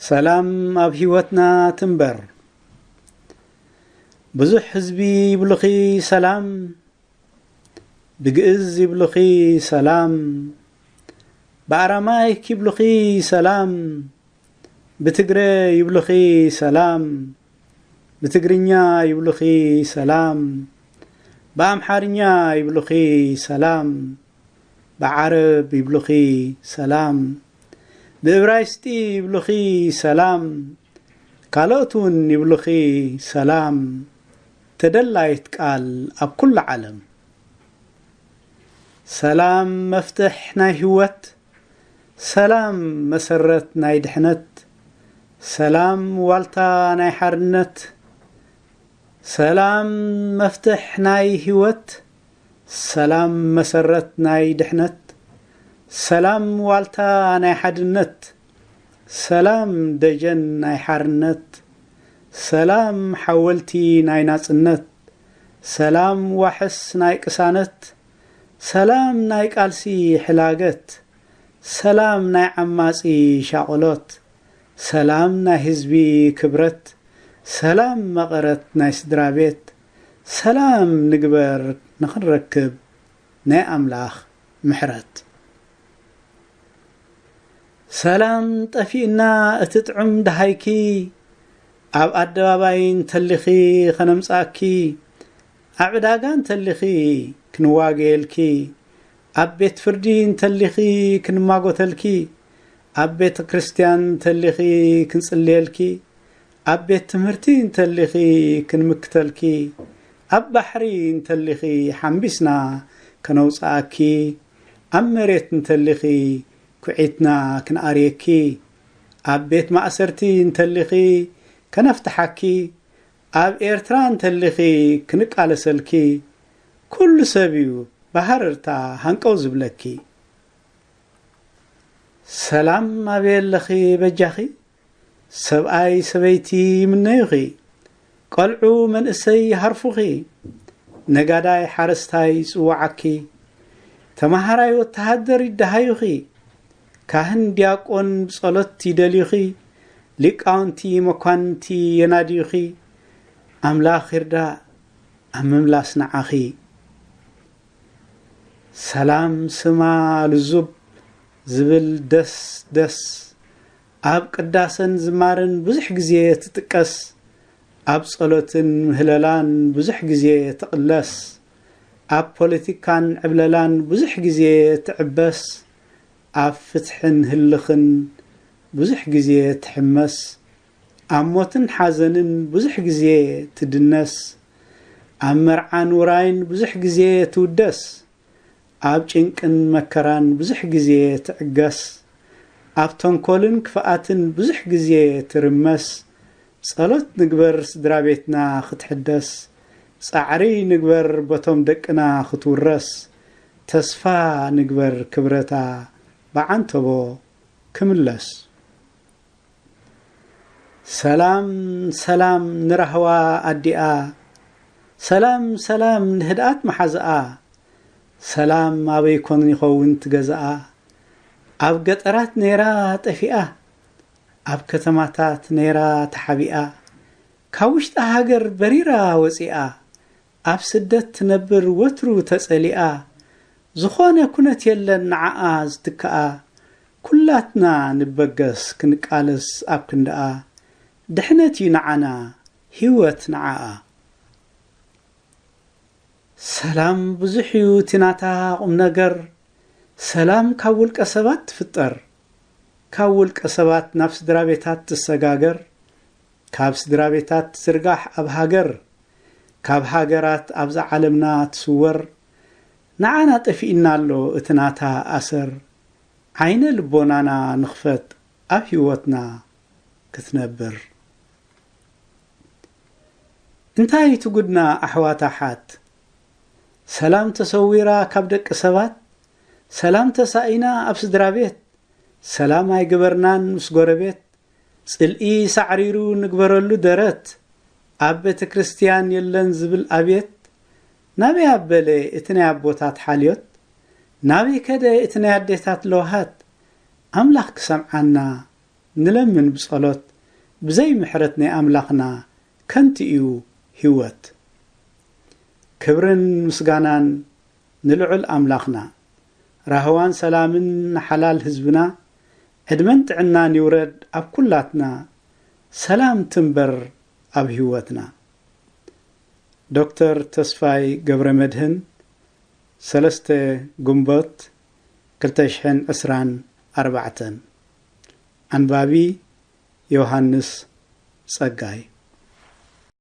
ሰላም ኣብ ህይወትና ትንበር። ብዙሕ ህዝቢ ይብሉኺ ሰላም፣ ብግእዝ ይብሉኺ ሰላም፣ ብኣራማይክ ይብሉኺ ሰላም፣ ብትግረ ይብሉኺ ሰላም፣ ብትግርኛ ይብሉኺ ሰላም፣ ብኣምሓርኛ ይብሉኺ ሰላም፣ ብዓረብ ይብሉኺ ሰላም፣ ብእብራይስጢ ይብሉኺ ሰላም፣ ካልኦት እውን ይብሉኺ ሰላም። ተደላይት ቃል ኣብ ኩሉ ዓለም። ሰላም መፍትሕ ናይ ህይወት፣ ሰላም መሰረት ናይ ድሕነት፣ ሰላም ዋልታ ናይ ሓርነት፣ ሰላም መፍትሕ ናይ ህይወት፣ ሰላም መሰረት ናይ ድሕነት፣ ሰላም ዋልታ ናይ ሓድነት፣ ሰላም ደጀን ናይ ሓርነት፣ ሰላም ሓወልቲ ናይ ናጽነት፣ ሰላም ዋሕስ ናይ ቅሳነት፣ ሰላም ናይ ቃልሲ ሕላገት፣ ሰላም ናይ ዓማጺ ሻቕሎት፣ ሰላም ናይ ህዝቢ ክብረት፣ ሰላም መቐረት ናይ ስድራ ቤት፣ ሰላም ንግበር ንኽንረክብ ናይ ኣምላኽ ምሕረት። ሰላም ጠፊእና እቲ ጥዑም ደሃይኪ፣ ኣብ ኣደባባይ እንተሊኺ ኸነምጽኣኪ፣ ኣብ ዕዳጋ እንተሊኺ ክንዋገየልኪ፣ ኣብ ቤት ፍርዲ እንተሊኺ ክንማጎተልኪ፣ ኣብ ቤተ ክርስቲያን እንተሊኺ ክንጽልየልኪ፣ ኣብ ቤት ትምህርቲ እንተሊኺ ክንምክተልኪ፣ ኣብ ባሕሪ እንተሊኺ ሓምቢስና ከነውጽኣኪ፣ ኣብ መሬት እንተሊኺ ኩዒትና ክንኣርየኪ፣ ኣብ ቤት ማእሰርቲ እንተሊኺ ከነፍትሓኪ፣ ኣብ ኤርትራ እንተሊኺ ክንቃለሰልኪ፣ ኩሉ ሰብ እዩ ብሃረርታ ሃንቀው ዝብለኪ። ሰላም ኣበይ ኣለኺ በጃኺ? ሰብኣይ ሰበይቲ ይምነዩኺ፣ ቆልዑ መንእሰይ ይሃርፉኺ፣ ነጋዳይ ሓረስታይ ይጽውዓኪ፣ ተማሃራይ ወተሃደር ይደሃዩኺ፣ ካህን ዲያቆን ብጸሎት ይደልዩኺ፣ ሊቃውንቲ መኳንንቲ የናድዩኺ። ኣምላኽ ይርዳእ ኣብ ምምላስ ንዓኺ። ሰላም ስማ ልዙብ ዝብል ደስ ደስ፣ ኣብ ቅዳሰን ዝማርን ብዙሕ ግዜ ትጥቀስ፣ ኣብ ጸሎትን ምህለላን ብዙሕ ግዜ ትቕለስ፣ ኣብ ፖለቲካን ዕብለላን ብዙሕ ግዜ ትዕበስ፣ ኣብ ፍትሕን ህልኽን ብዙሕ ግዜ ትሕመስ፣ ኣብ ሞትን ሓዘንን ብዙሕ ግዜ ትድነስ፣ ኣብ መርዓን ውራይን ብዙሕ ግዜ ትውደስ፣ ኣብ ጭንቅን መከራን ብዙሕ ግዜ ትዕገስ፣ ኣብ ተንኮልን ክፍኣትን ብዙሕ ግዜ ትርመስ። ጸሎት ንግበር ስድራ ቤትና ክትሕደስ፣ ጻዕሪ ንግበር በቶም ደቅና ክትውረስ፣ ተስፋ ንግበር ክብረታ ብዓንተቦ ክምለስ። ሰላም ሰላም ንራህዋ ኣዲኣ፣ ሰላም ሰላም ንህድኣት መሓዝኣ፣ ሰላም ኣበይ ኮን ይኸውን ትገዝኣ፣ ኣብ ገጠራት ነይራ ጠፊኣ፣ ኣብ ከተማታት ነይራ ተሓቢኣ፣ ካብ ውሽጢ ሃገር በሪራ ወፂኣ፣ ኣብ ስደት ትነብር ወትሩ ተጸሊኣ፣ ዝኾነ ኩነት የለን ንዓኣ ዝትክኣ፣ ኩላትና ንበገስ ክንቃለስ ኣብ ክንድኣ፣ ድሕነት እዩ ንዓና ህይወት ንዓኣ። ሰላም ብዙሕ እዩ እቲ ናታ ቁም ነገር፣ ሰላም ካብ ውልቀ ሰባት ትፍጠር፣ ካብ ውልቀ ሰባት ናብ ስድራ ቤታት ትሰጋገር፣ ካብ ስድራ ቤታት ትዝርጋሕ ኣብ ሃገር፣ ካብ ሃገራት ኣብዛ ዓለምና ትስወር። ንዓና ጠፊእና ኣሎ እቲ ናታ ኣሰር፣ ዓይነ ልቦናና ንኽፈት ኣብ ህይወትና ክትነብር። እንታይ እቲ ጉድና ኣሕዋት ኣሓት? ሰላም ተሰዊራ ካብ ደቂ ሰባት፣ ሰላም ተሳኢና ኣብ ስድራ ቤት፣ ሰላም ኣይገበርናን ምስ ጎረቤት፣ ጽልኢ ሳዕሪሩ ንግበረሉ ደረት፣ ኣብ ቤተ ክርስቲያን የለን ዝብል ኣብየት፣ ናበይ ኣበለ እቲ ናይ ኣቦታት ሓልዮት? ናበይ ከደ እቲ ናይ ኣዴታት ለውሃት? ኣምላኽ ክሰምዓና ንለምን ብጸሎት፣ ብዘይ ምሕረት ናይ ኣምላኽና ከንቲ እዩ ህይወት። ክብርን ምስጋናን ንልዑል ኣምላኽና። ራህዋን ሰላምን ንሓላል ህዝብና፣ ዕድመን ጥዕናን ይውረድ ኣብ ኩላትና፣ ሰላም ትንበር ኣብ ህይወትና። ዶክተር ተስፋይ ገብረ መድህን፣ ሰለስተ ግንቦት ክልተ ሽሕን ዕስራን ኣርባዕተን። ኣንባቢ ዮሃንስ ጸጋይ።